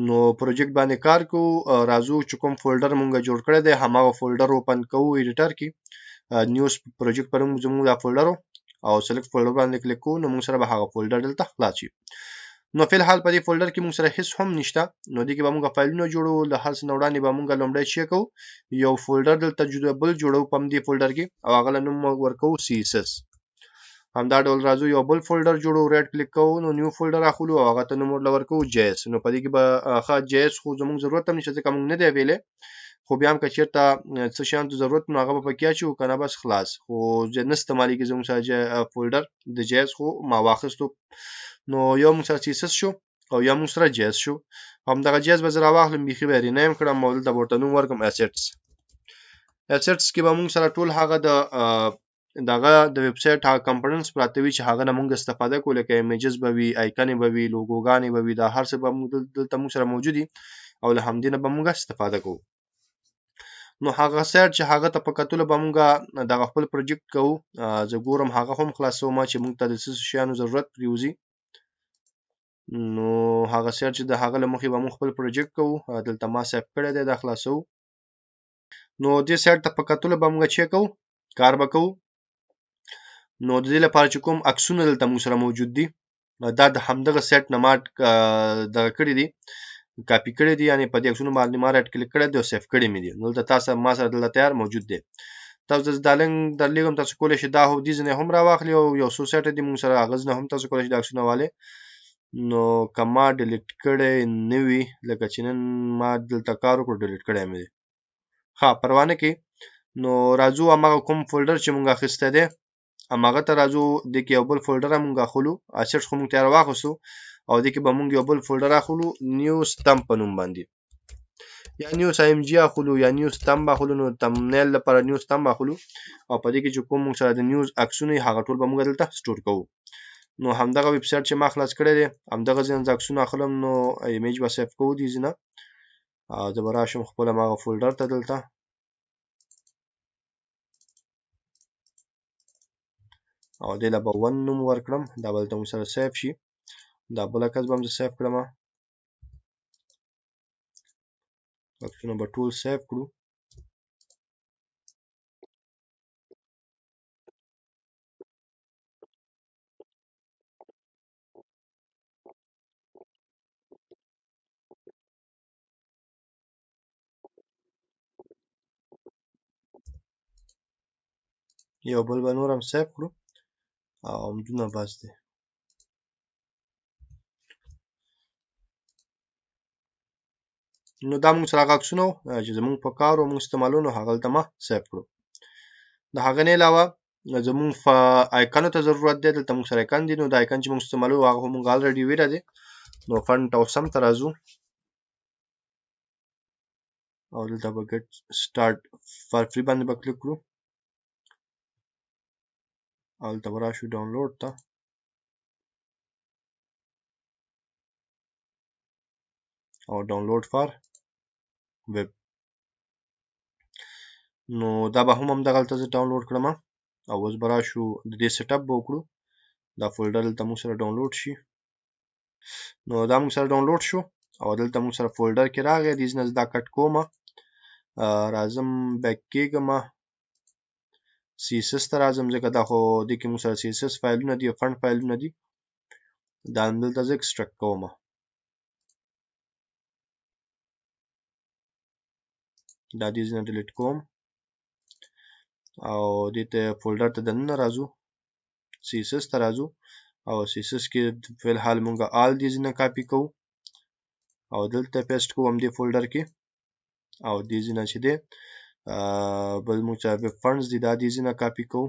نو پروجیکټ باندې کار کوو. راځو چې کوم فولډر مونږ جوړ کړی دی هماغه فولډر اوپن کوو ایډیټر کې. نیوز پروجیکټ پر موږ زموږ دا فولډر او سلیکټ فولډر باندې کلیک کوو، نو موږ سره به هغه فولډر دلته خلاص شي. نو فی الحال په دې فولډر کې موږ سره هیڅ هم نشته، نو دې کې به موږ فایلونه جوړو. له هر څه نه وړاندې به موږ لومړی چې کوو یو فولډر دلته جوړ بل جوړو په همدې فولډر کې، او هغه له نوم ورکوو سی اس اس. همدا ډول راځو یو بل فولډر جوړو، رایټ کلیک کوو، نو نیو فولډر اخلو او هغه ته نوم ورله ورکوو جی اس. نو په دې کې به ښه جی اس خو زموږ ضرورت هم نشته ځکه موږ نه دی ویلی، خو بیا هم که چېرته څه شیانو ته ضرورت نو هغه به پکې اچوو، که نه بس خلاص. خو نه استعمالېږي زموږ سره فولډر د جی اس، خو ما واخیستو. نو یو موږ سره سی اس اس شو او یو موږ سره جی اس شو. همدغه جی اس به زه راواخلم، بیخي به یې رینیم کړم او دلته به ورته نوم ورکړم اسیټس. اسیټس کې به موږ سره ټول هغه د دغه د ویب سایټ هغه کمپوننټس پراته وي چې هغه نه موږ استفاده کوو، لکه ایمیجز به وي، آیکنې به وي، لوګوګانې به وي، دا هر څه به موږ دلته موږ سره موجود دي او له همدې نه به موږ استفاده کوو. نو هغه سایټ چې هغه ته په کتلو به موږ دغه خپل پروجیکټ کوو. زه ګورم هغه هم خلاصوم چې موږ ته د څه شیانو ضرورت پرېوځي. نو هغه سایټ چې د هغه له مخې به موږ خپل پروجیکټ کوو، دلته ما سیف کړی دی، دا خلاصوو. نو دې سایټ ته په کتلو به موږ چې کوو کار به کوو. نو د دې لپاره چې کوم عکسونه دلته موږ سره موجود دي، دا د همدغه سیټ نه ما دغه کړي دي، کاپي کړي دي، یعنې په دې عکسونو باندې ما رایټ کلیک کړی دی او سیف کړي مې دي. نو دلته تاسو ما سره دلته تیار موجود دی. تاسو ته دا لینک درلېږم، تاسو کولی شئ دا هم دې ځینې هم راواخلي او یو څو سیټ دي موږ سره هغه ځینې هم تاسو کولی شئ دا عکسونه والي. نو که ما ډیلیټ کړی نه وي، لکه چې نن ما دلته کار وکړو ډیلیټ کړی مې دی، ښه پروا نه کوي. نو راځو هماغه کوم فولډر چې موږ اخیستی دی هماغه ته راځو. دې کې یو بل فولډر هم موږ اخلو، اسیټس خو موږ تیار واخیستو، او دې کې به موږ یو بل فولډر اخلو نیوز تم په نوم باندې، یا نیوز آی ام جی اخلو یا نیوز تم اخلو. نو تمنیل لپاره نیوز تم اخلو او په دې کې چې کوم موږ سره د نیوز عکسونه وي هغه ټول به موږ دلته سټور کوو. نو همدغه ویب سایټ چې ما خلاص کړی دی همدغه ځای نه زه عکسونه اخلم، نو ایمیج به سیف کوو دې ځای نه. زه به راشم خپل هماغه فولډر ته دلته، او دې له به ون نوم ورکړم، دا به دلته موږ سره سیف شي. دا بل عکس به هم زه سیف کړم، عکسونه به ټول سیف کړو. یو بل به نور هم سیف کړو او همدونه بس دی. نو دا موږ سره هغه عکسونه وو چې زموږ په کار وو، موږ استعمالو، نو هغه دلته ما سیف کړو. د هغه نه علاوه زموږ آیکنو ته ضرورت دی، دلته موږ سره آیکن دی، نو دا آیکن چې موږ استعمالو هغه خو موږ الریډي ویلی دی. نو فنټ او سم ته راځو او دلته به ګیټ سټارټ فار فری باندې به کلیک کړو او دلته به راشو ډاونلوډ ته. او ډاونلوډ فار ویب، نو دا به هم همدغلته زه ډاونلوډ کړم. او اوس به راشو د دې سیټ اپ به وکړو، دا فولډر دلته موږ سره ډاونلوډ شي. نو دا موږ سره ډاونلوډ شو او دلته موږ سره فولډر کې راغی. دې ځای نه زه دا کټ کوم، راځم بیک کېږم سی اس اس ته راځم، ځکه دا خو دې کې موږ سره سی اس اس فایلونه دي او فنډ فایلونه دي، دا دلته زه اکسټرکټ کوم. دا دې ځای نه ډیلیټ کوم او دې ته فولډر ته دننه راځو، سی اس اس ته راځو او سی اس اس کې فی الحال موږ آل دې ځای نه کاپي کوو او دلته پیسټ کوو همدې فولډر کې. او دې ځای نه چې دی، بل موږ چې ویب فنډز دي دا دې ځای نه کاپي کوو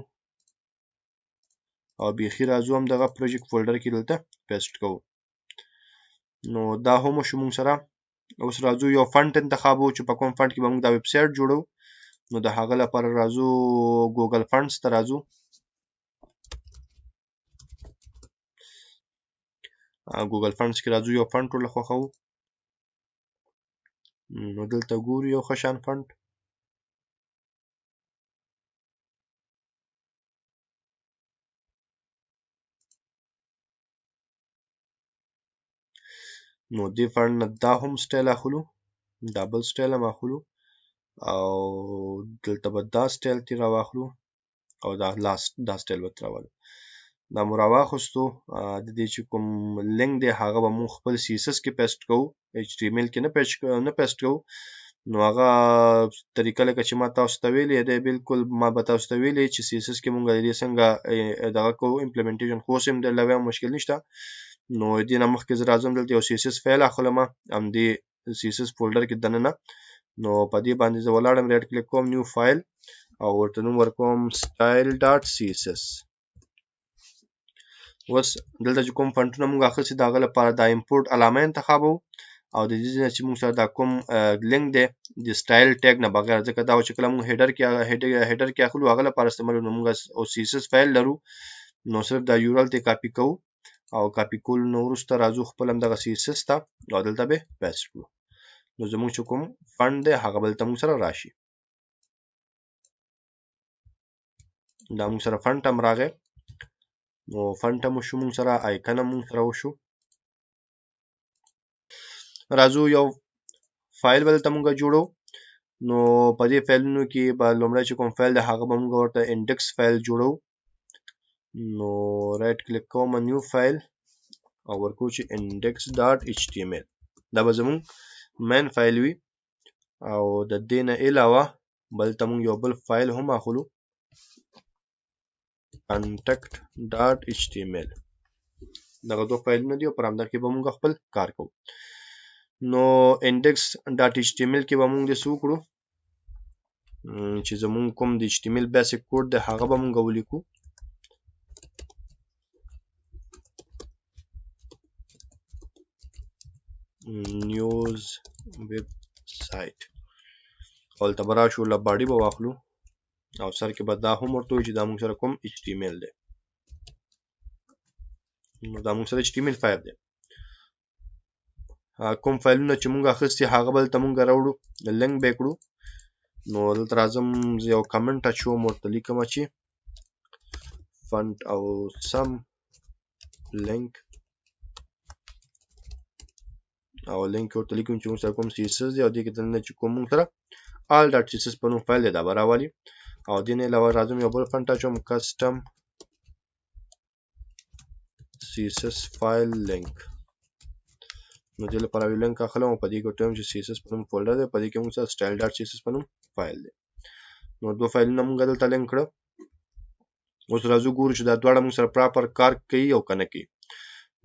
او بیخي راځو همدغه پروجیکټ فولډر کې دلته پیسټ کوو. نو دا هم شو موږ سره. اوس راځو یو فنډ انتخابو چې په کوم فنډ کې به موږ دا ویب سایټ جوړو. نو د هغه لپاره راځو ګوګل فنډز ته راځو. ګوګل فنډز کې راځو، یو فنډ ټول خوښوو. نو دلته ګورو یو ښه شان فنډ. نو دې فنډ نه دا هم سټایل اخلو، دا بل سټایل هم اخلو، او دلته به دا سټایل ترې راواخلو، او دا لاست دا سټایل به ترې راولو. دا مو راواخیستو. د دې چې کوم لینک دی هغه به موږ خپل سی اس اس کې پیسټ کوو، ایچ ټي ایم ایل کې نه پیسټ کوو. نو هغه طریقه لکه چې ما تاسو ته ویلې دی، بالکل ما به تاسو ته ویلې چې سی اس اس کې موږ د دې څنګه دغه کوو امپلیمنټیشن، خو اوس هم درله وایم مشکل نشته. نو دې نه مخکې زه راځم دلته یو سی اس اس فایل اخلم، همدې سی اس اس فولډر کې دننه. نو په دې باندې زه ولاړم، رایټ کلیک کوم، نیو فایل، او ورته نوم ورکوم سټایل ډاټ سی اس اس. اوس دلته چې کوم فنټونه موږ اخیستي د هغه لپاره دا امپورټ علامه انتخابوو، او د دې نه چې موږ سره دا کوم لینک دی د سټایل ټیګ نه بغیر، ځکه دا چې کله موږ هیډر کې اخلو هغه لپاره استعمالوو. نو موږ او سی اس اس فایل لرو، نو صرف دا یو آر ال ته کاپي کوو، او کاپي کولو نه وروسته راځو خپل همدغه سی اس اس ته، او دلته به پیسټ کړو. نو زموږ چې کوم فنډ دی هغه به دلته موږ سره راشي. دا موږ سره فنډ هم راغی، نو فنډ هم وشو موږ سره، آیکن هم موږ سره وشو. راځو یو فایل به دلته موږ جوړو. نو په دې فایلونو کې به لومړی چې کوم فایل دی هغه به موږ ورته انډیکس فایل جوړو. نو رایټ کلیک کوم، نیو فایل، او ورکو چې انډیکس ډاټ ایچ ټي ایم ایل، دا به زموږ مین فایل وي. او د دې نه علاوه بل ته موږ یو بل فایل هم اخلو، کانټیکټ ډاټ ایچ ټي ایم ایل. دغه دوه فایلونه دي، او پر همدغه کې به موږ خپل کار کوو. نو انډیکس ډاټ ایچ ټي ایم ایل کې به موږ داسې وکړو چې زموږ کوم د ایچ ټي ایم ایل بیسیک کوډ دی هغه به موږ ولیکو. نیوز ویب سایټ، او دلته به راشو له باډي به واخلو، او سر کې به دا هم ورته وایو چې دا موږ سره کوم ایچ ټي ایم ایل دی. نو دا موږ سره ایچ ټي ایم ایل فایل دی. کوم فایلونه چې موږ اخیستي هغه به دلته موږ راوړو، لینک به یې کړو. نو دلته راځم، زه یو کمنټ اچوم، ورته لیکم چې فنټ او سم لینک، او لینک ورته لیکم چې موږ سره کوم سی اس اس دی، او دې کې دننه چې کوم موږ سره آل ډاټ سی اس اس په نوم فایل دی دا به راولي. او دې نه علاوه راځم یو بل فنټ اچوم، کسټم سی اس اس فایل لینک. نو دې لپاره یو لینک اخلم، او په دې کې ورته وایم چې سی اس اس په نوم فولډر دی، په دې کې موږ سره سټایل ډاټ سی اس اس په نوم فایل دی. نو دوه فایلونه موږ دلته لینک کړه. اوس راځو ګورو چې دا دواړه موږ سره پراپر کار کوي او که نه کوي.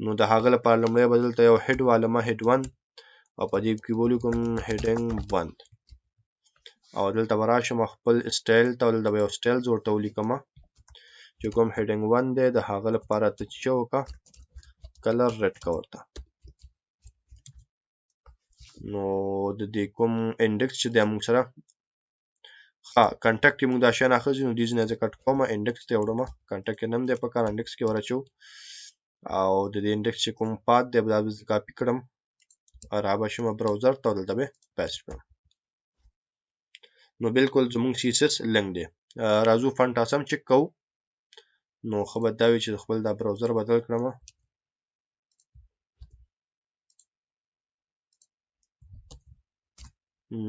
نو د هغه لپاره لومړی به دلته یو هډ والم، هډ 1، او په دې کې به ولیکم هډینګ 1، او دلته به راشم خپل سټایل ته، او دلته به یو سټایل زه ورته ولیکم چې کوم هډینګ 1 دی د هغه لپاره ته چې وکړه کلر ریډ که ورته. نو د دې کوم انډیکس چې دی موږ سره ښه کانټیکټ کې موږ دا شیان اخیستي، نو دې ځای نه زه کټ کوم، انډیکس ته یې وړم، کانټیکټ کې نم دی په کار، انډیکس کې ور اچوو. او د دې انډیکس چې کوم پات دی دا به زه کاپي کړم، را به شم براوزر ته، او دلته به پیسټ کړم. نو بالکل زموږ سی اس اس لینک دی. راځو فنټ اسم چک کوو. نو ښه به دا وي چې خپل دا براوزر بدل کړم.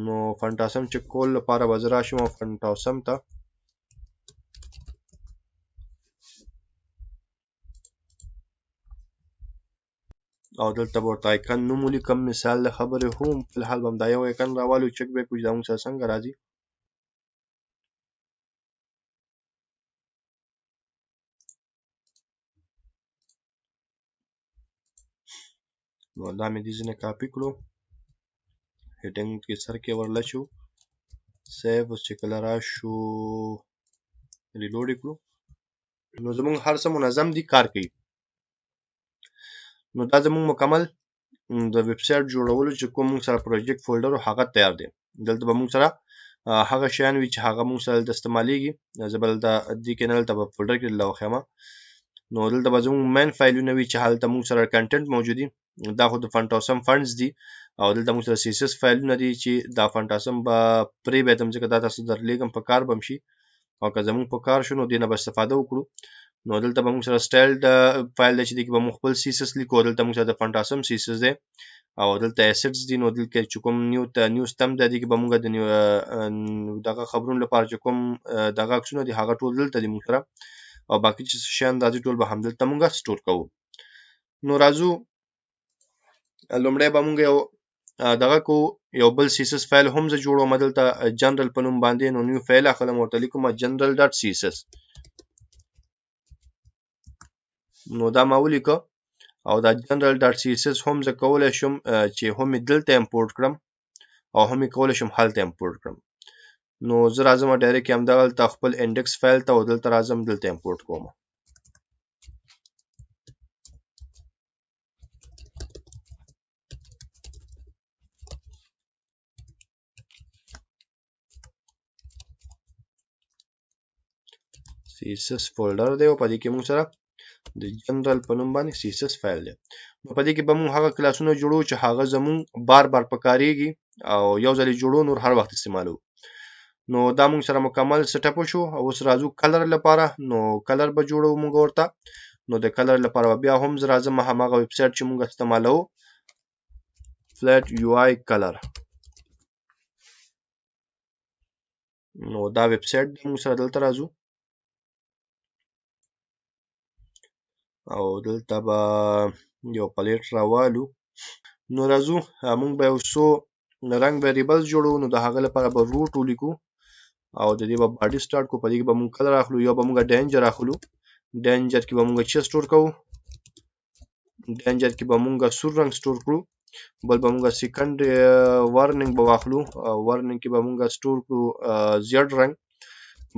نو فنټ اسم چک کول لپاره به زه راشم او فنټ اسم ته او دلته به ورته آیکن نوم ولیکم. مثال د خبرې هم په الحال به همدا یو آیکن راوالو، چک به یې کړو چې دا موږ سره څنګه راځي. نو دا مې دې ځای نه کاپي کړو، هډینګ کې سر کې ورله شو، سیو. اوس چې کله راشو ریلوډ یې کړو، نو زموږ هر څه منظم دي، کار کوي. نو دا زموږ مکمل د ویب سایټ جوړولو چې کوم موږ سره پروجیکټ فولډر و هغه تیار دی. دلته به موږ سره هغه شیان وي چې هغه موږ سره دلته استعمالیږي. زه به دلته دې کې نه، دلته به فولډر کې دلته وښیم. نو دلته به زموږ مین فایلونه وي چې هلته موږ سره کنټنټ موجود دي. دا خو د فنټ اوسم فنډز دي، او دلته موږ سره سی اس اس فایلونه دي چې دا فنټ اوسم به پرې بیتم، ځکه دا تاسو درلېږم په کار به هم شي، او که زموږ په کار شو نو دې نه به استفاده وکړو. نو دلته به موږ سره سټایل د فایل دی چې دې کې به موږ خپل سی اس اس لیکو. دلته موږ سره د فنټ اوسم سی اس اس دی. او دلته اسټس دي. نو دلته چې کوم نیو ته نیوز تم دی، دې کې به موږ د نیو دغه خبرونو لپاره چې کوم دغه عکسونه دي هغه ټول دلته دي موږ سره، او باقي چې څه شیان راځي ټول به همدلته موږ سټور کوو. نو راځو لومړی به موږ یو دغه کو یو بل سی اس اس فایل هم زه جوړوم دلته جنرال په نوم باندې. نو نیو فایل اخلم، ورته لیکم general.css. نو دا ما ولیکه، او دا general.css هم زه کولی شم چې هم یې دلته امپورټ کړم او هم یې کولی شم هلته امپورټ کړم. نو زه راځم ډایرکټ همدغلته خپل انډیکس فایل ته، او دلته راځم دلته امپورټ کوم. CSS فولډر دی او په دې کې موږ سره د جنرال په نوم باندې CSS فایل دی. نو په دې کې به موږ هغه کلاسونه جوړو چې هغه زموږ بار بار پکارېږي او یو ځل یې جوړو نور هر وخت استعمالو. نو دا موږ سره مکمل سیټ اپ وشو. او اوس راځو کلر لپاره. نو کلر به جوړو موږ ورته. نو د کلر لپاره به بیا هم زه راځم هماغه ویب سایټ چې موږ استعمالو، فلیټ یو آی کلر. نو دا ویب سایټ دی، موږ سره دلته راځو او دلته به یو پلیټ راوالو. نو راځو موږ به یو څو رنګ ویریبلز جوړو. نو د هغه لپاره به روټ ولیکو او د دې به باډي سټارټ کړو. په دې کې به موږ کلر اخلو، یو به موږ ډینجر اخلو. ډینجر کې به موږ چې سټور کوو، ډینجر کې به موږ سور رنګ سټور کړو. بل به موږ سیکنډ وارنینګ به واخلو، وارنینګ کې به موږ سټور کړو زیړ رنګ.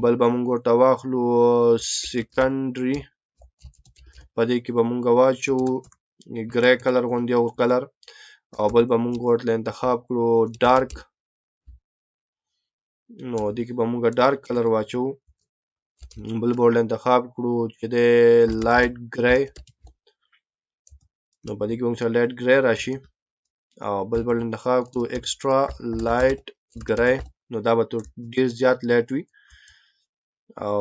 بل به موږ ورته واخلو سیکنډري، په دې کې به موږ واچو ګری کلر غوندې یو کلر. او بل به موږ ورته انتخاب کړو ډارک، نو دې کې به موږ ډارک کلر واچو. بل به ورته انتخاب کړو چې دی لایټ ګری، نو په دې کې به موږ سره لایټ ګری راشي. او بل به انتخاب کړو اکسټرا لایټ ګری، نو دا به تر ډېر زیات لایټ وي. او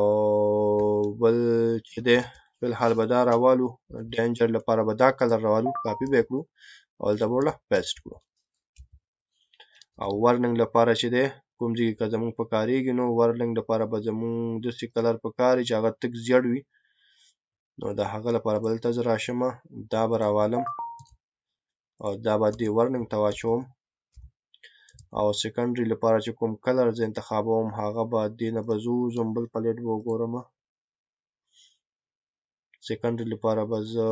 بل چې دی فی الحال به دا راوالو، ډینجر لپاره به دا کلر راوالو، کاپي به یې کړو او دلته به ورله پیسټ کړو. او ورننګ لپاره چې دی کوم ځای کې که زموږ پکارېږي، نو ورننګ لپاره به زموږ داسې کلر پکار وي چې هغه تک زیړ وي. نو د هغه لپاره به دلته زه راشم، دا به راوالم او دا به دې ورننګ ته واچوم. او سیکنډري لپاره چې کوم کلر زه انتخابوم هغه به دې نه به زه ووځم، بل پلیټ به وګورم. سیکنډري لپاره به زه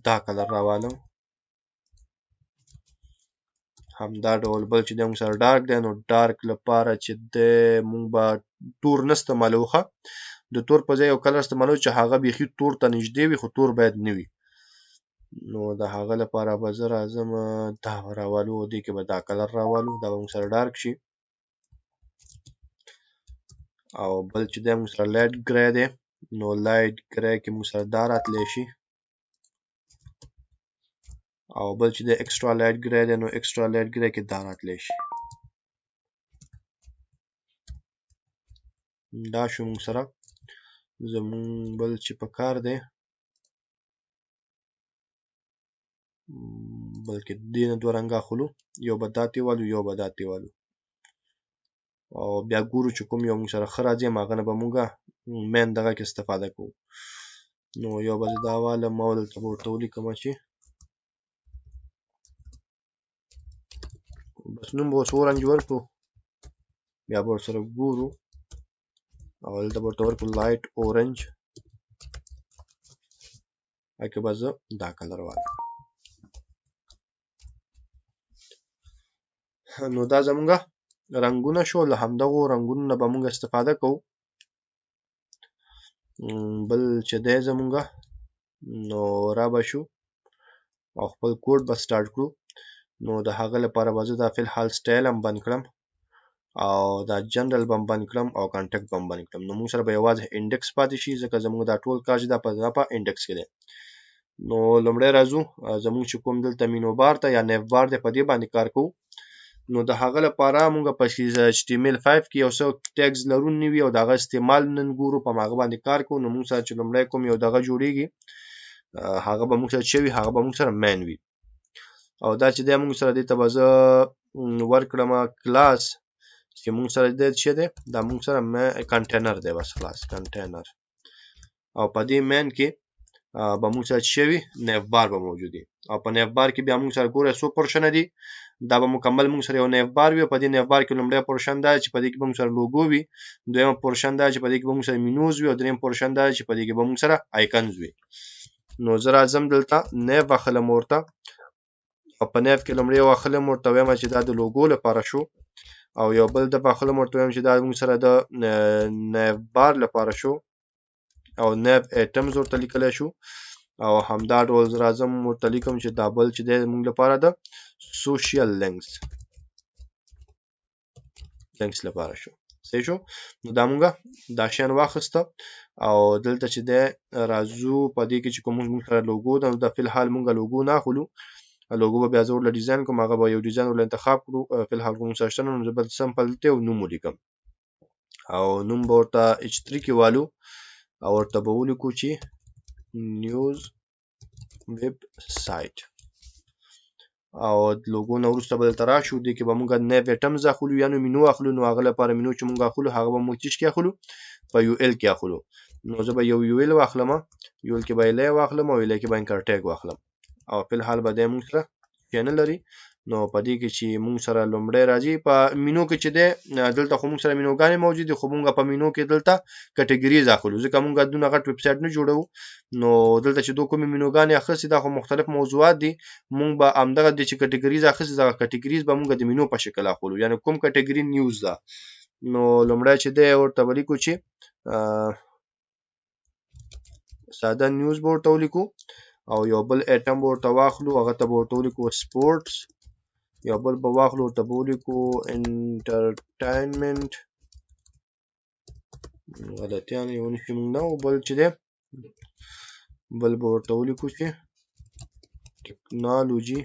دا کلر راوالم. همدا ډول بل چې دی موږ سره ډارک دی، نو ډارک لپاره چې دی موږ به تور نه استعمالوو، ښه د تور په ځای یو کلر استعمالوو چې هغه بیخي تور ته نږدې وي، خو تور باید نه وي. نو د هغه لپاره به زه راځم دا به راوالو، دې کې به دا کلر راوالو، دا به موږ سره ډارک شي. او بل چې دی موږ سره لایټ ګری دی، نو لایټ ګری کې موږ سره دا راتلی شي. او بل چې دی اکسټرا لایټ ګری دی، نو اکسټرا لایټ ګری کې دا راتلی شي. دا شو موږ سره زموږ بل چې په کار دی، بلکې دې نه دوه رنګه اخلو، یو به دا ترې والو، یو به دا ترې والو، او بیا ګورو چې کوم یو موږ سره ښه راځي، هماغه نه به موږ مین دغه کې استفاده کوو. نو یو به زه دا والم او دلته به ورته ولیکم چې بس نوم به اوس اورنج ورکړو، بیا به ورسره ګورو. او دلته به ورته ورکړو لایټ اورنج، هکې به زه دا کلر والم. نو دا زمونږ رنګونه شو، له همدغو رنګونو نه به مونږ استفاده کوو. بل چې دی زمونږ، نو را به شو او خپل کوډ به سټارټ کړو. نو د هغه لپاره به زه دا فی الحال سټایل هم بند کړم، او دا جنرال به هم بند کړم، او کانټیکټ به هم بند کړم. نو مونږ سره به یوازې انډیکس پاتې شي، ځکه زمونږ دا ټول کار چې دا په انډیکس کې دی. نو لومړی راځو زمونږ چې کوم دلته مینو بار ته یا نیف بار دی، په دې باندې کار کوو. نو د هغه لپاره مونږ په ایچ ټي ایم ایل فایو کې یو څه ټیګز لرو نوي، او د هغه استعمال نن ګورو، په هغه باندې کار کوو. نو مونږ سره چې لومړی کوم یو دغه جوړیږي، هغه به مونږ سره چې وي، هغه به مونږ سره مین وي. او دا چې دی موږ سره دې ته به زه ورکړم کلاس چې موږ سره دی چې دی دا موږ سره container دی، بس خلاص کنټینر. او په دې main کې به موږ سره څه وي؟ nav bar به موجود وي. او په nav bar کې بیا موږ سره ګوره څو portion دي، دا به مکمل موږ سره یو nav bar وي. په دې nav bar کې لومړی portion دا چې په دې کې به موږ سره logo وي، دویم portion دا چې په دې کې به موږ سره menus وي، او دریم portion دا چې په دې کې به موږ سره icons وي. نو زه راځم دلته nav اخلم ورته، او په nav کې لومړی یو اخلم ورته وایم چې دا د لوګو لپاره شو، او یو بل دفعه اخلم ورته وایم چې دا موږ سره د nav bar لپاره شو، او nav items ورته لیکلی شو. او همدا ډول زه راځم ورته لیکم چې دا بل چې دی موږ لپاره د social links لپاره شو. صحیح شو. نو دا مونږه دا شیان واخیسته. او دلته چې دی راځو په دې کې چې کوم موږ سره لوګو ده، نو دا فی الحال مونږه لوګو نه اخلو، لوګو به بیا زه ورله design کوم، هغه به یو design ورله انتخاب کړو. فی الحال کوم سره شته، نو زه به simple دلته یو نوم ولیکم، او نوم به ورته H3 کې والو، او ورته به ولیکو چې news website. او لوګو نه وروسته به دلته راشو، دې کې به مونږ nav items اخلو یا نو مینو اخلو. نو هغه لپاره مینو چې مونږ اخلو هغه به مونږ چیش کې اخلو؟ په ul کې اخلو. نو زه به یو ul واخلم، ul کې به li واخلم، او li کې به anchor tag واخلم. او فی الحال به دی مونږ سره شی نه لري. نو په دې کې چې مونږ سره لومړی راځي په مینو کې چې دی، دلته خو مونږ سره مینوګانې موجود دي، خو مونږ په مینو کې دلته categories اخلو، ځکه مونږ دونه غټ ویب سایټ نه جوړوو. نو دلته چې دوه کومې مینوګانې اخیستې دا خو مختلف موضوعات دي، مونږ به همدغه دي چې categories اخیستې، دغه categories به مونږ د مینو په شکل اخلو، یعنې کوم category news ده. نو لومړی چې دی ورته به لیکو چې ساده news به ورته ولیکو، او یو بل ایټم به ورته واخلو، هغه ته به ورته ولیکو sports، یو بل به واخلو ورته به ولیکو entertainment، غلطیانې ونه شي موږ نه، او بل چې دی بل به ورته ولیکو چې ټکنالوجي،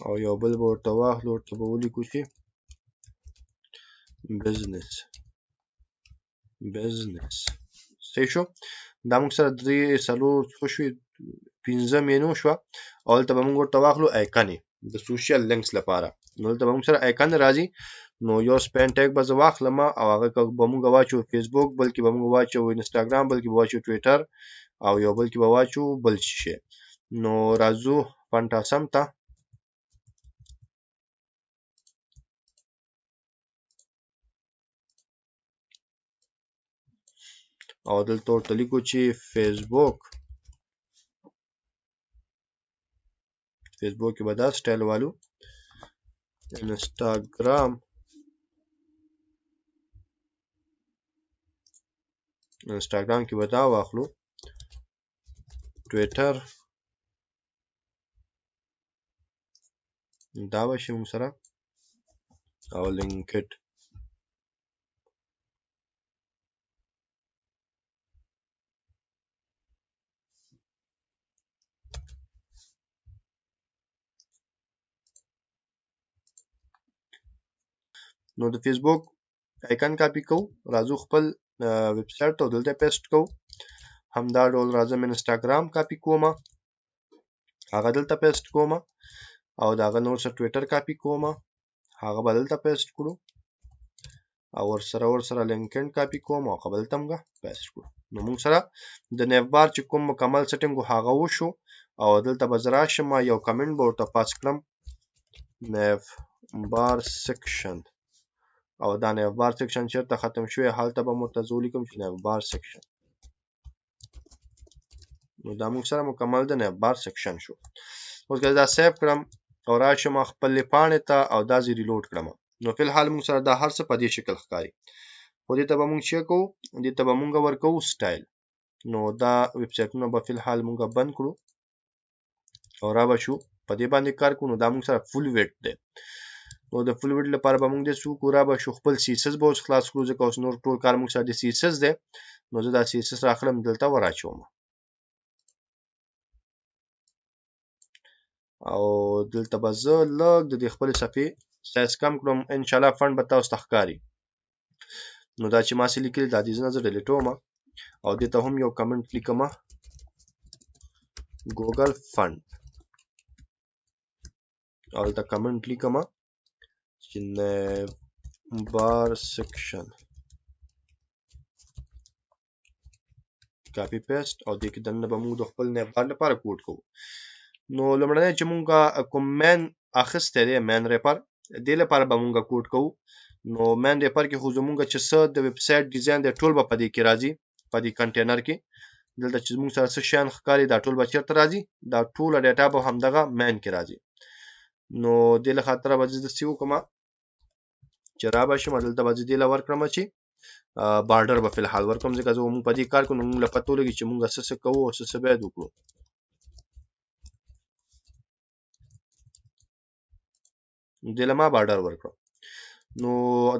او یو بل به ورته واخلو ورته به ولیکو چې business. صحیح شو. دا موږ سره درې څلور څو شوې، پنځه مینو شوه. او دلته به موږ ورته واخلو icon د social links لپاره. نو دلته به موږ سره icon راځي. نو یو span tag به زه واخلم، او هغه به موږ واچو فیسبوک، بل کې به موږ واچو انستاګرام، بل کې به واچو ټویټر، او یو بل کې به واچو بل شی. نو راځو Font Awesome ته. او دلته ورته لیکو چې فیسبوک، فیسبوک کې به دا style والو، انستاګرام، انستاګرام کې به دا واخلو، ټویټر دا به شي موږ سره، او لینکډ. نو د فیسبوک icon copy کوو، راځو خپل ویب سایټ ته او دلته paste کوو. همدا ډول راځم انستاګرام کاپي کوم، هغه دلته paste کوم، او د هغه نور سره ټویټر کاپي کوم، هغه به دلته paste کړو، او ورسره لینکډ کاپي کوم، او هغه به دلته موږ paste کړو. نو موږ سره د nav bar چې کوم مکمل setting و هغه وشو. او دلته به زه راشم، یو کمنټ به ورته پاس کړم، nav bar section، او دا nav bar section چېرته ختم شوی هلته به ورته زه ولیکم چې nav bar section. نو دا موږ سره مکمل د nav bar section شو. اوس که دا save کړم او راشم خپلې پاڼې ته او دا زه reload کړم، نو فی الحال موږ سره دا هر څه په دې شکل ښکاري. خو دې ته به موږ څه کوو؟ دې ته به موږ ورکوو سټایل. نو دا ویب سایټونه به فی الحال موږ بند کړو او را به شو په دې باندې کار کوو. نو دا موږ سره full width دی. نو د full width لپاره به موږ دې څه وکړو؟ را به شو خپل CSS به اوس خلاص کړو، ځکه اوس نور ټول کار موږ سره د CSS دی. نو زه دا CSS راخلم دلته وراچوم، او دلته به زه لږ د دې خپلې صفحې سایز کم کړم، انشاءالله font به تاسو ته ښکاري. نو دا چې ما څه لیکلي دا دې نه زه delete وم، او دې ته هم یو کمنټ لیکم، Google font. او دلته comment لیکم چې navbar section، copy paste، او دې کې دننه به موږ د خپل navbar لپاره کوډ کوو. نو لومړنی چې موږ کوم main اخیستی دی، main wrapper، دې لپاره به موږ کوډ کوو. نو main wrapper کې خو زموږ چې څه د website design دی ټول به په دې کې راځي، په دې کنټینر کې. دلته چې موږ سره څه شیان ښکاري دا ټول به چېرته راځي؟ دا ټوله data به همدغه main کې راځي. نو دې له خاطره به زه داسې وکړم چې را به شم، دلته به زه دې له ورکړم چې border به فی الحال ورکړم، ځکه زه موږ په دې کار کوو نو موږ له پته ولګي چې موږ څه څه کوو او څه څه باید وکړو. نو دې له ما border ورکړو. نو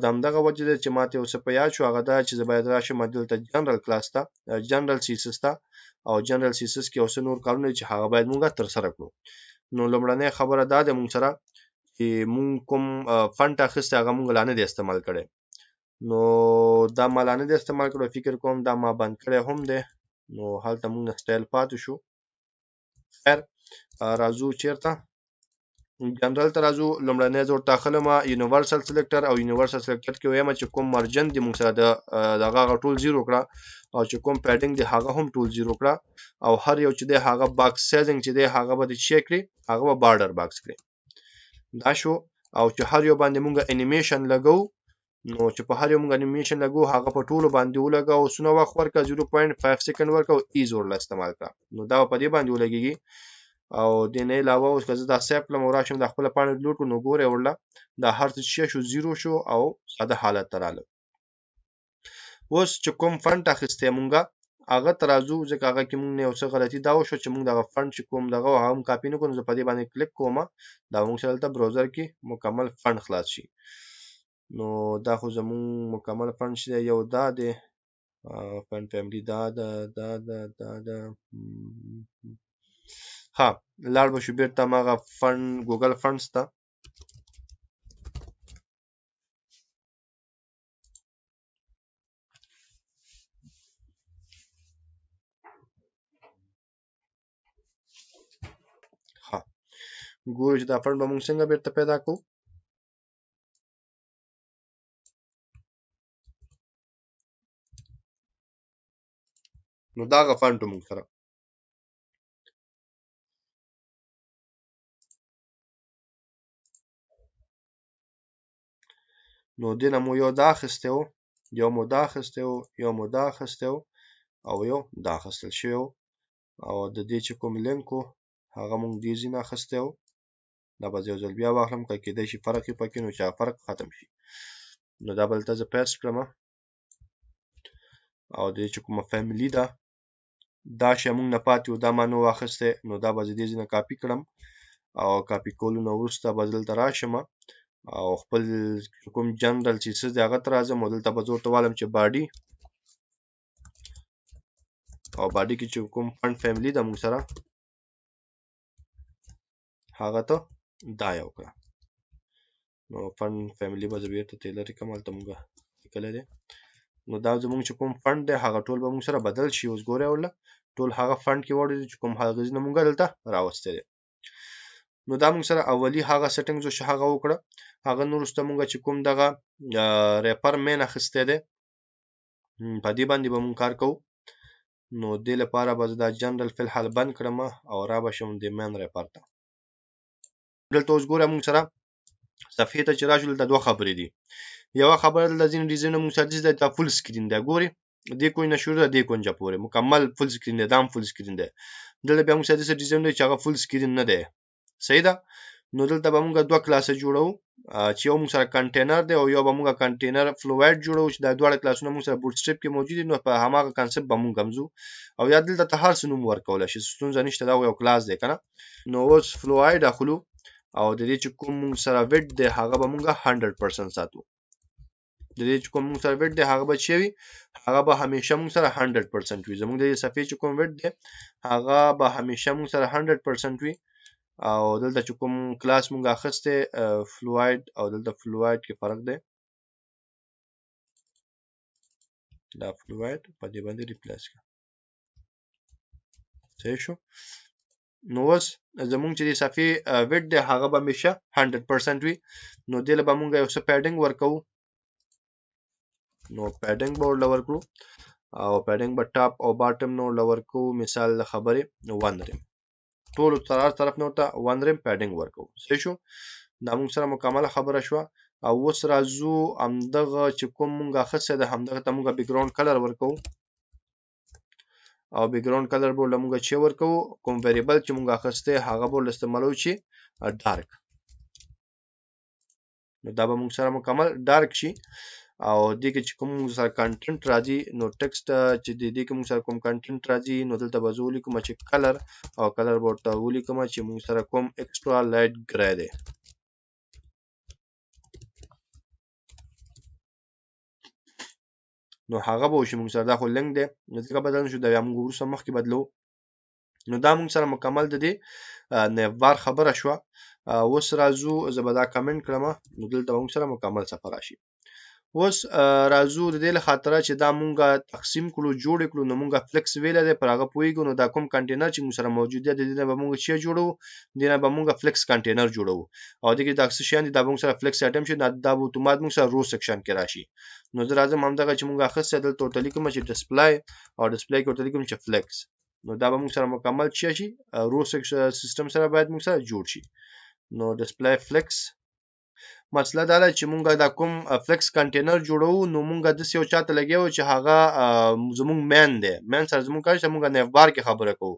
د همدغه وجه ده چې ماته یو څه په یاد شو، هغه دا چې زه باید راشم دلته general class ته، general CSS ته، او general CSS کې یو څه نور کارونه دي چې هغه باید موږ ترسره کړو. نو لومړنۍ خبره دا ده موږ سره چې موږ کوم font اخیستی هغه موږ لا نه دی استعمال کړی. نو دا ما لا نه دی استعمال کړی، فکر کوم دا ما بند کړی هم دی، نو هلته موږ نه سټایل پاتې شو. خیر، راځو چېرته؟ جنرال ته راځو. لومړنی زه ورته اخلم universal selector، او universal selector کې وایم چې کوم margin دی موږ سره د دغه هغه ټول zero کړه، او چې کوم padding دی هغه هم ټول zero کړه، او هر یو چې دی هغه box sizing چې دی هغه به د چی کړي، هغه به border box کړي. دا شو. او چې هر یو باندې موږ انیمیشن لګو، نو چې په هر یو موږ انیمیشن لګو هغه په ټولو باندې ولګو، څونه وخت ورکړه، 0.5 second ورکړه او ease ورله استعمال کړه. نو دا په دې باندې ولګېږي. او دې نه علاوه اوس که زه دا save کړم او راشم دا خپله پاڼه load کړم، نو ګورئ ورله دا هر څه چې شو zero شو او ساده حالت ته راغله. اوس چې کوم font اخیستی مونږه هغه ته راځو، ځکه هغه کې مونږ نه یو څه غلطي دا وشوه چې مونږ دغه font چې کوم دغه هغه هم کاپي نه کړو. نو زه په دې باندې کلیک کوم، دا مونږ سره دلته browser کې مکمل font خلاص شي. نو دا خو زمونږ مکمل font چې دی، یو دا دی، font family دا ده، دا ده، دا ده. ها، لاړ به شو بېرته هماغه font Google Fonts ته. ها، ګورو چې دا font به موږ څنګه بېرته پیدا کړو. نو دا هغه font موږ سره نو دې نه مو یو دا اخیستی و، یو مو دا اخیستی و، یو مو دا اخیستی و، او یو دا اخیستل شوی و. او د دې چې کوم لینک و هغه موږ دې ځای نه اخیستی و. دا به زه یو ځل بیا واخلم، که کېدای شي فرق یې پکې، نو چې هغه فرق ختم شي. نو دا به دلته زه paste کړم. او د دې چې کومه family ده دا شی موږ نه پاتې و، دا ما نه و اخیستی، نو دا به زه دې ځای نه کاپي کړم. او کاپي کولو نه وروسته به زه دلته راشم او خپل کوم general چې څه دی هغه ته راځم، او دلته به زه ورته والم چې body، او body کې چې کوم font family ده موږ سره هغه ته دا یو کړه. نو font family به زه بېرته ترې لرې کړم، هلته موږ لیکلی دی. نو دا زموږ چې کوم font دی هغه ټول به موږ سره بدل شي. اوس ګورئ ورله ټول هغه font کې وړي چې کوم هغه ځای نه موږ دلته راوستی دی. نو دا موږ سره اولی هغه settings چې هغه وکړه. هغه نور وروسته موږ چې کوم دغه wrapper main اخیستی دی په دې باندې به موږ کار کوو. نو دې لپاره به زه دا جنرال فی الحال بند کړم او را به شم د main wrapper ته. دلته اوس ګوره موږ سره صفحې ته چې راشو دلته دوه خبرې دي. یوه خبره دلته ځینې ډیزاینونه موږ سره دي، دا full screen دی، ګورې دې کونج نه شروع ده دې کونجه پورې مکمل full screen دی، دا هم full screen دی. دلته بیا موږ سره داسې ډیزاین دی چې هغه full screen نه دی، صحیح ده. نو دلته به موږ دوه کلاسه جوړو، چې یو موږ سره کنټینر دی او یو به موږ container fluid جوړو، چې دا دواړه کلاسونه موږ سره Bootstrap کې موجود دي. نو په هماغه concept به موږ هم ځو، او یا دلته ته هر څه نوم ورکولی شي، ستونزه نشته، دا یو کلاس دی که نه. نو اوس fluid اخلو او د دې چې کوم موږ سره width دی هغه به موږ 100% ساتو. د دې چې کوم موږ سره width دی هغه به چې وي هغه به همیشه موږ سره 100% وي. زموږ د دې صفحې چې کوم width دی هغه به همیشه موږ سره 100% وي. او دلته چې کوم کلاس موږ اخیستی fluid، او دلته fluid کې فرق دی، دا fluid په دې باندې replace کړه، صحیح شو. نو اوس زمونږ چې د صفحې ویډ دی هغه به همیشه 100% وي. نو دې له به مونږ یو څه padding ورکوو، نو padding به ورله ورکړو او padding به top او bottom نه ورله ورکوو. مثال د خبرې 1 rem، ټولو تر هر طرف نه ورته 1 rem padding ورکوو. صحیح شو؟ دا مونږ سره مکمله خبره شوه. او اوس راځو همدغه چې کوم مونږ اخیستی دی همدغه ته مونږ background color ورکوو، او background color به ورله مونږ چې ورکوو کوم variable چې مونږ اخیستی هغه به ورله استعمالوو چې dark. نو دا به مونږ سره مکمل dark شي. او دې کې چې کوم مونږ سره content راځي نو text چې دې کې مونږ سره کوم content راځي نو دلته به زه ولیکم چې color، او color به ورته ولیکم چې مونږ سره کوم extra light gray دی. نو هغه به وشي مونږ سره. دا خو link دی نو ځکه بدل نشو، دا بیا مونږ وروسته مخکې بدلو. نو دا مونږ سره مکمل د دې navbar خبره شوه. اوس راځو زه به دا comment کړم، نو دلته به مونږ سره مکمل صفحه راشي. اوس راځو د دې له خاطره چې دا مونږ تقسیم کړو جوړ کړو، نو مونږ flex ویلی دی پر هغه پوهېږو. نو دا کوم کنټینر چې مونږ سره موجود دی د دې نه به مونږ څه جوړو، د دې نه به مونږ flex container جوړو. او دې کې دا څه شیان دي دا به مونږ سره flex item شي، دا به اتومات مونږ سره row section کې راشي. نو زه راځم همدغه چې مونږ اخیستی دلته ورته لیکم چې display، او display کې ورته لیکم چې flex. نو دا به مونږ سره مکمل څه شي، row system سره باید مونږ سره جوړ شي. نو display flex. مسله دا ده چې مونږ دا کوم flex container جوړو، نو مونږ داسې یو چاته لګیا یو چې هغه زمونږ main دی، main سره زمونږ کار شته، مونږ navbar کې خبره کوو،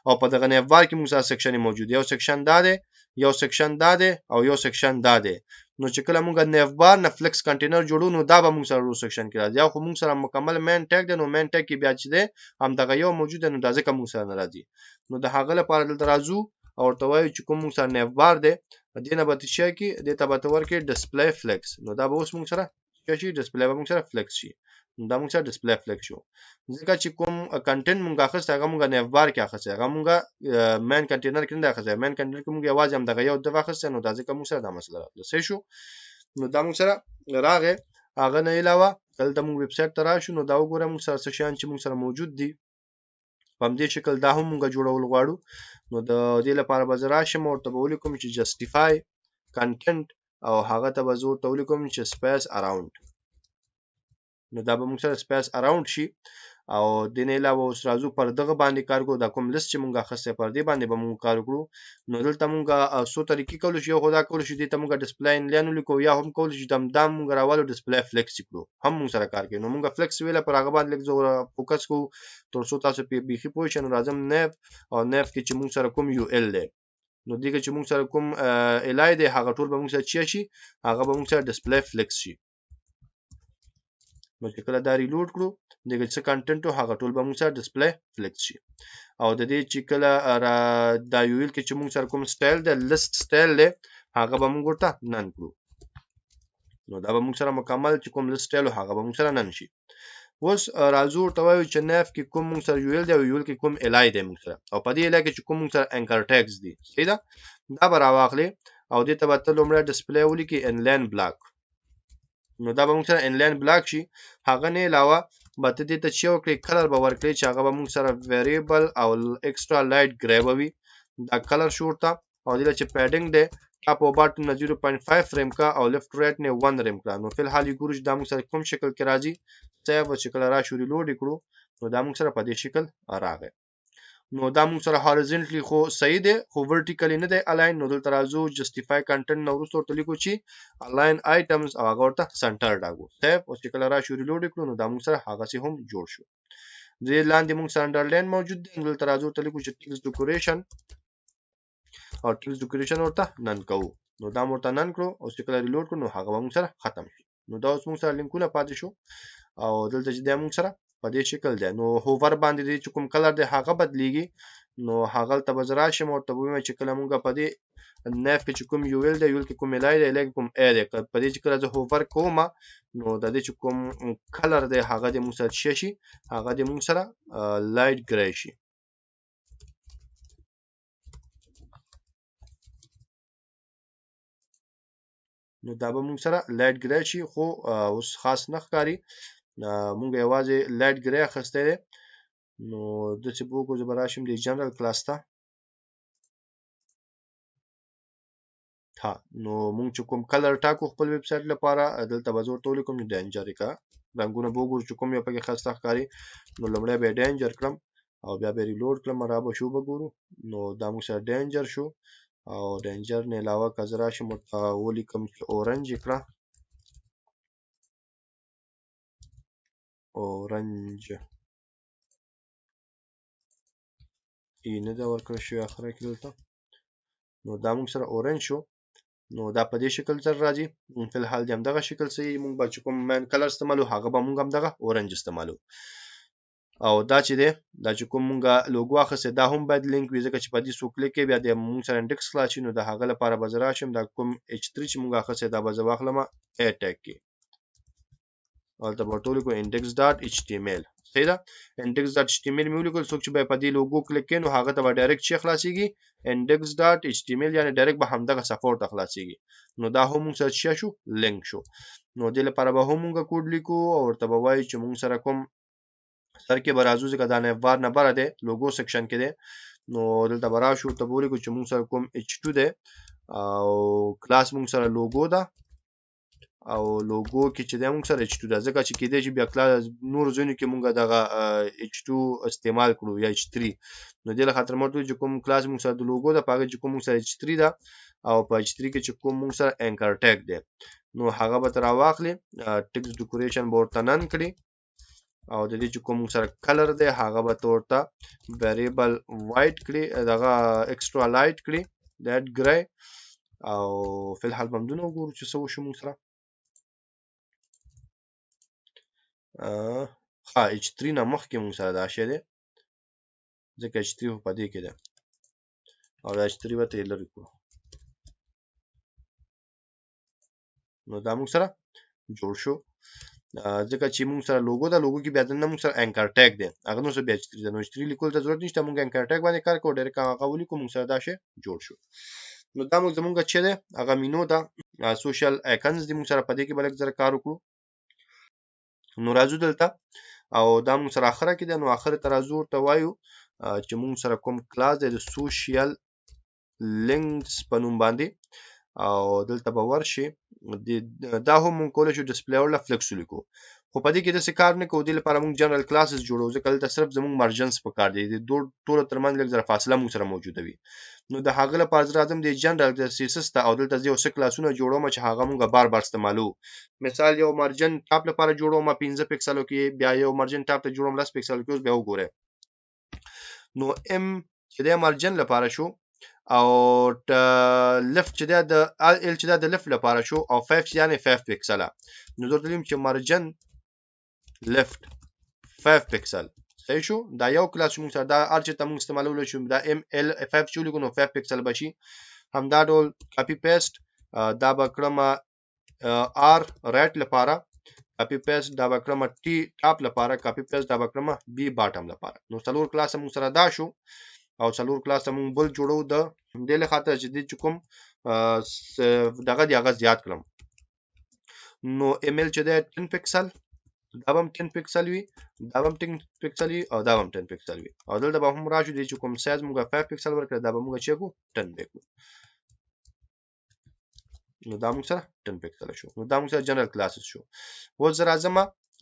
او په دغه navbar کې مونږ سره section موجود دی. یو section دا دی، یو section دا دی، او یو section دا دی. نو چې کله مونږ navbar نه flex container جوړو نو دا به مونږ سره row section کې راځي. او خو مونږ سره مکمل main tag دی، نو main tag کې بیا چې دی همدغه یو موجود دی، نو دا ځکه مونږ سره نه راځي. نو د هغه لپاره دلته راځو او ورته وایو چې کوم مونږ سره navbar دی دې نه به ته څه کړې، دې ته به ته ورکړې display flex. نو دا به اوس مونږ سره څه شي، display به مونږ سره flex شي. نو دا مونږ سره display flex شو، ځکه چې کوم content مونږ اخیستی هغه مونږ navbar کې اخیستی، هغه مونږ main container کې نه دی اخیستی. main container کې مونږ یوازې همدغه یو div اخیستی، نو دا ځکه مونږ سره دا مسله راتله. صحیح شو؟ نو دا مونږ سره راغی. هغه نه علاوه دلته مونږ ویبسایټ ته راشو، نو دا وګوره مونږ سره څه شیان چې مونږ سره موجود دي په همدې شکل دا هم مونږ جوړول غواړو. نو د دې لپاره به زه راشم او ورته به ولیکم چې justify content، او هغه ته به زه ورته ولیکم چې space around. نو دا به مونږ سره space around شي. او دې نه علاوه اوس راځو پر دغه باندې کار کوو، دا کوم لیست چې مونږ اخیستی پر دې باندې به مونږ کار وکړو. نو دلته مونږ څو طریقې کولی شو. یو خو دا کولی شو دې ته مونږ display inline ولیکو، یا هم کولی شو دا مونږ راوالو display flex کړو، هم مونږ سره کار کوي. نو مونږ flex ویله پر هغه باندې لږ زه focus کوو تر څو تاسو پرې بیخي پوه شئ. نو راځم nav، او nav کې چې مونږ سره کوم ul دی، نو دې کې چې مونږ سره کوم li دی هغه ټول به مونږ سره چی شي، هغه به مونږ سره display flex شي. نو چې کله دا reload کړو دې کې څه content و هغه ټول به مونږ سره display flex شي. او د دې چې کله دا ul کې چې مونږ سره کوم سټایل دی list style دی هغه به مونږ ورته none کړو. نو دا به مونږ سره مکمل چې کوم list style و هغه به مونږ سره none شي. اوس راځو ورته وایو چې nav کې کوم مونږ سره ul دی او ul کې کوم li دی مونږ سره، او په دې li کې چې کوم مونږ سره anchor tags دي، صحیح ده، دا به راواخلې او دې ته به ته لومړی display ولیکې inline block. نو دا به مونږ سره inline block شي. هغه نه علاوه به ته دې ته چې وکړې color به ورکړې چې هغه به مونږ سره variable او extra light gray به وي، دا color شو ورته. او دې له چې padding دی top او bottom نه 0.5 rem کا او left right نه 1 rem کړه. نو فی الحال یې ګورو چې دا مونږ سره کوم شکل کې راځي. save چې کله راشو reload یې کړو نو دا مونږ سره په دې شکل راغی. نو دا مونږ سره horizontally خو صحیح دی خو vertically نه دی align. نو دلته راځو justify content نه وروسته ورته لیکو چې align items او هغه ورته center راګو. save او چې کله راشو reload یې کړو نو دا مونږ سره هغسې هم جوړ شو. دې لاندې مونږ سره underline موجود دی، نو دلته راځو ورته لیکو چې text decoration او text decoration ورته none کوو. نو دا مو ورته none کړو او چې کله reload کړو نو هغه به مونږ سره ختم شي. نو دا اوس مونږ سره لینکونه پاتې شو او دلته چې دی مونږ سره په دې شکل دی. نو hover باندې دی چې کوم color دی هغه بدلیږي. نو هغلته به زه راشم او ورته به ووایم چې کله مونږ په دې nav کې چې کوم ul دی، ul کې کوم li دی، li کې کوم a دی، په دې چې کله زه hover کوم نو د دې چې کوم color دی هغه دې مونږ سره څه شي، هغه دې مونږ سره light gray شي. نو دا به مونږ سره light gray شي، خو اوس خاص نه ښکاري. مونږ یوازې light gray اخیستی دی. نو داسې به وکړو، زه به راشم د general class ته. ها، نو مونږ چې کوم کلر ټاکو خپل ویب سایټ لپاره، دلته به زه ورته ولیکم چې ډینجر یې کړه. رنګونه به وګورو چې کوم یو پکې ښایسته ښکاري. نو لومړی به یې ډینجر کړم او بیا به یې ریلوډ کړم، را به شو به ګورو. نو دا موږ سره ډینجر شو، او ډینجر نه علاوه که زه راشم ورته ولیکم چې اورنج یې کړه، اورنج یې نه ده ورکړل شوې اخره کې دلته. نو دا موږ سره اورنج شو. نو دا په دې شکل سره راځي. فی الحال د همدغه شکل صحیح، موږ به چې کوم مین کلر استعمالو هغه به موږ همدغه اورنج استعمالو. او دا چې دی، دا چې کوم مونږ لوګو اخیستی دا هم باید لینک وي، ځکه چې په دې څوک کلیک کوي بیا د مونږ سره انډیکس خلاص شي. نو د هغه لپاره به زه راشم، دا کوم ایچ 3 چې مونږ اخیستی دا به زه واخلم ای ټیګ کې، هلته به ورته ولیکو انډیکس ډاټ ایچ ټي ایم ایل. صحیح ده، انډیکس ډاټ ایچ ټي ایم ایل مې ولیکل. څوک چې به په دې لوګو کلیک کوي نو هغه ته به ډایرکټ چې خلاصېږي انډیکس ډاټ ایچ ټي ایم ایل، یعنې ډایرکټ به همدغه صفحه ورته خلاصېږي. نو دا هم مونږ سره څه شو، لینک شو. نو دې لپاره به هم مونږ کوډ لیکو او ورته به وایو چې مونږ سره کوم سر کې به راځو، ځکه دا نه بار نه بره دی، لوګو سیکشن کې دی. نو دلته به راشو، ورته به ولیکو چې مونږ سره کوم ایچ 2 دی او کلاس مونږ سره لوګو ده، او لوګو کې چې دی مونږ سره ایچ 2 ده، ځکه چې کېدای شي بیا کلاس نورو ځایونو کې مونږ دغه ایچ 2 استعمال کړو یا ایچ 3. نو دې له خاطر مو ورته وویل چې کوم کلاس مونږ سره د لوګو ده، په هغې چې کوم مونږ سره ایچ 3 ده او په ایچ 3 کې چې کوم مونږ سره انکر ټیګ دی، نو هغه به ته راواخلې، ټیکس ډیکوریشن به ورته نن کړې، او د دې چې کوم مونږ سره کلر دی هغه به ته ورته ویریبل وایټ کړې، دغه اکسټرا لایټ کړې، ډیټ ګری. او فی الحال به همدونه وګورو چې څه وشو مونږ سره. ښه، ایچ 3 نه مخکې مونږ سره دا شی دی، ځکه ایچ 3 خو په دې کې دی، او دا ایچ 3 به ترې لرې کړو. نو دا مونږ سره جوړ شو، ځکه چې مونږ سره لوګو ده، لوګو کې بیا دننه مونږ سره انکر ټیګ دی، هغه نو څه بیا ایچ 3 ده. نو ایچ 3 لیکلو ته ضرورت نشته، مونږ انکر ټیګ باندې کار کوو، ډایرکټ هغه ولیکو، مونږ سره دا شی جوړ شو. نو دا مونږ زمونږ چې دی هغه مینو ده، سوشل آیکنز دي، مونږ سره په دې کې به لږ زره کار وکړو. نو راځو دلته، او دا مونږ سره اخره کې ده. نو اخره ته راځو، ورته وایو، چې مونږ سره کوم کلاس دی د سوشل لینکس په نوم باندې، او دلته به ورشي. دا هم مونږ کولی شو ډسپلی ورله فلیکس ولیکو، خو په دې کې داسې کار نه کوو. دې لپاره مونږ جنرال کلاسز جوړو، ځکه دلته صرف زمونږ مرجنس په کار دی، د دوه ټولو ترمنځ لږ زره فاصله مونږ سره موجوده وي. نو د هغه لپاره زه راځم د جنرال د سی اس اس ته، او دلته زه یو څه کلاسونه جوړوم چې هغه مونږ بار بار استعمالو. مثال یو مرجن ټاپ لپاره جوړوم 5 پیکسلو کې، بیا یو مرجن ټاپ ته جوړوم 10 پیکسلو کې. اوس بیا وګورئ، نو ام چې دی مرجن لپاره شو، او لفت چې دی د ال ال چې دی د لفت لپاره شو، او 5 چې یعنې 5 پیکسله. نو زه ورته لیکم چې مرجن لفت 5 پیکسل، صحیح شو. دا یو کلاس چې موږ سره دا هر چېرته موږ استعمالولی شو، دا ام ال 5 چې ولیکو نو 5 پیکسل به شي. همدا ډول کاپي پیسټ، دا به کړم، آر رایټ لپاره، کاپي پیسټ دا به کړم ټي ټاپ لپاره، کاپي پیسټ دا به کړم بي باټم لپاره. نو څلور کلاسه موږ سره دا شو، او څلور کلاسه موږ بل جوړو د دې له خاطره چې دې چې کوم، دغه دی هغه زیات کړم. نو ام ال چې دی 10 پیکسل، دا به هم 10 پیکسل وي، دا به هم 10 پیکسل وي، او دا به هم 10 پیکسل وي. او دلته به هم راشو، دې چې کوم سایز موږ 5 پیکسل ورکړی، دا به موږ چې کړو 10 به کړو. نو دا موږ سره 10 پیکسل شو. نو دا موږ سره جنرال کلاسز شو. اوس زه راځم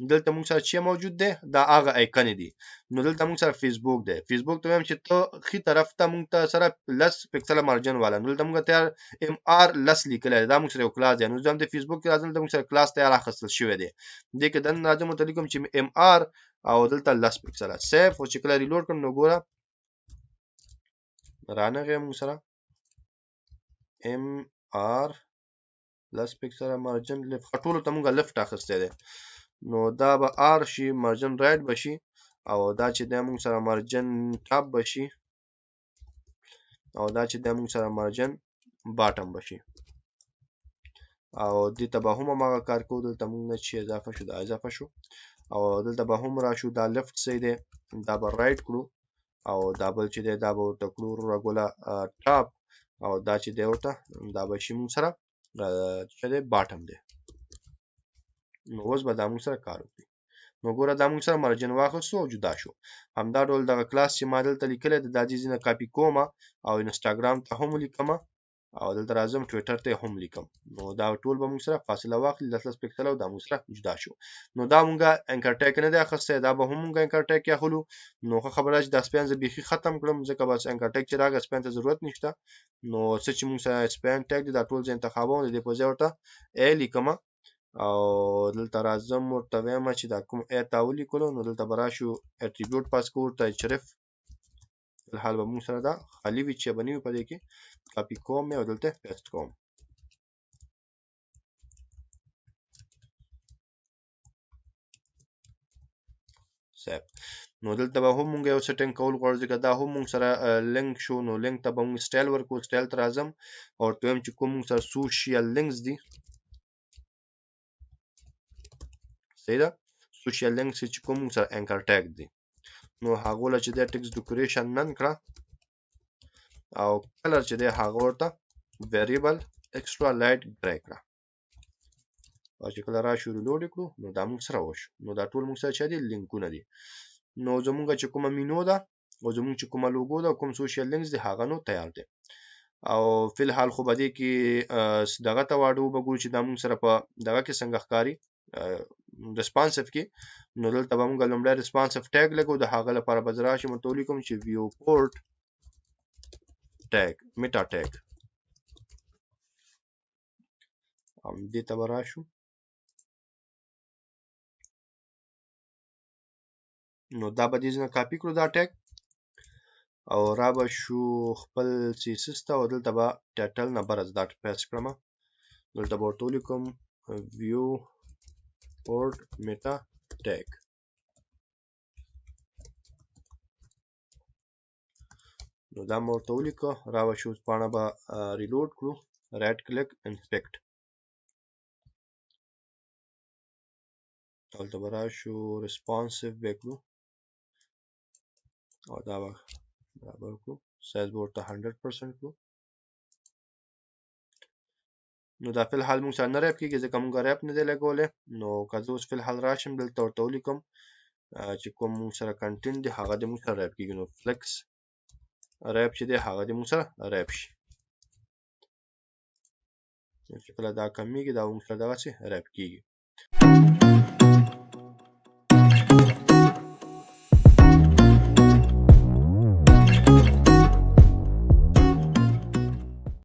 دلته موږ سره چې موجود دی دا هغه آیکن دی. نو دلته موږ سره فیسبوک دی، فیسبوک ته وایم چې ته ښي طرف ته موږ ته سره لس پیکسل مارجن والا. نو دلته موږ تیار ام آر لس لیکلی دی، دا موږ سره یو کلاس دی. نو زه هم د فیسبوک کې راځم، دلته موږ سره کلاس تیار اخیستل شوی دی. دې کې دننه راځم ورته لیکم چې ام آر او دلته لس پیکسل سیف. خو چې کله ریلوډ کړم نو ګوره رانغی موږ سره ام آر لس پیکسل مارجن لفت. ټولو ته موږ لفت اخیستی دی. نو دا به آر شي، مارجن رایټ به شي، او دا چې دی موږ سره مارجن ټاپ به شي، او دا چې دی موږ سره مارجن باټم به شي. او دې ته به هم هماغه کار کوو. دلته موږ نه چې اضافه شو دا اضافه شو، او دلته به هم راشو، دا لفت صحیح دی، دا به رایټ کړو، او دا بل چې دی دا به ورته کړو وروره ګله، ټاپ، او دا چې دی ورته دا به شي موږ سره، چې دی باټم دی. نو اوس به دا موږ سره کار وکړي. نو ګوره دا موږ سره مارجن واخیستو او جدا شو. همدا ډول دغه کلاس چې ما دلته لیکلی دی دا دې ځینې کاپي کومه او انسټاګرام ته هم ولیکمه. او دلته راځم ټویټر ته هم لیکم. نو دا ټول به موږ سره فاصله واخلي 10 10 پکسل او دا موږ سره جدا شو. نو دا موږ انکر ټیګ نه دی اخیستی، دا به هم موږ انکر ټیګ کې اخلو. نو ښه خبره چې دا سپین زه بیخي ختم کړم، ځکه بس انکر ټیګ چې راغی سپین ته ضرورت نشته. نو څه چې موږ سره سپین ټیګ دی دا ټول زه انتخابوم، د دې په ځای ورته ای لیکم او دلته راځم ورته وایم چې دا کوم ای تا ولیکلو. نو دلته به راشو اټریبیوټ پاس کوو ورته href، فلحال به موږ سره دا خالي وي چې به نه وي په دې کې، کاپي کوم او دلته پیسټ کوم. سیف. نو دلته به هم موږ یو سیټینګ کول غواړو، ځکه دا هم موږ سره لینک شو. نو لینک ته به موږ سټایل ورکو، سټایل ته راځم او ورته وایم چې کوم موږ سره سوشیال لینکس دي، صحیح ده، سوشیال لینکس چې کوم موږ سره انکر ټیګ دي، نو هغو له چې دی ټیکس ډیکوریشن نن کړه او کلر چې دی هغه ورته ویریبل ایکسټرا لایټ ګری کړه. او چې کله راشو ریلوډ یې کړو نو دا موږ سره وشو. نو دا ټول موږ سره چې دي لینکونه دي. نو زموږ چې کومه مینو ده او زموږ چې کومه لوګو ده او کوم سوشیال لینکس دي هغه نو تیار دی. او فلحال خو به دې کې دغه ته واډو به ګورو چې دا موږ سره په دغه کې څنګه ښکاري ریسپانسیف کې. نو دلته به موږ لومړی ریسپانسیف ټیګ لګو، د هغه لپاره به زه راشم ورته ولیکم چې ویو پورټ ټیګ میټا ټیګ، همدې ته به راشو. نو دا به دې ځای نه کاپي کړو دا ټیګ او را به شو خپل سی اس اس ته، او دلته به ټایټل نه برز دا پیسټ کړم. دلته به ورته ولیکم ویو پورټ میټا ټیګ. نو دا مې ورته ولیکه، را به شو پاڼه به ریلوډ کړو، رایټ کلیک انسپیکټ، دلته به راشو ریسپانسیو به کړو او دا به برابر کړو، سایز به ورته 100% کړو. نو دا فلحال موږ سره نه ریپ کېږي ځکه موږ ریپ نه دی لګولی. نو که زه اوس فلحال راشم دلته ورته ولیکم چې کوم موږ سره کنټینټ دی هغه دې موږ سره ریپ کېږي. نو فلیکس ریپ چې دی هغه دې موږ سره ریپ شي. چې کله دا کمیږي دا موږ سره دغسې ریپ کېږي.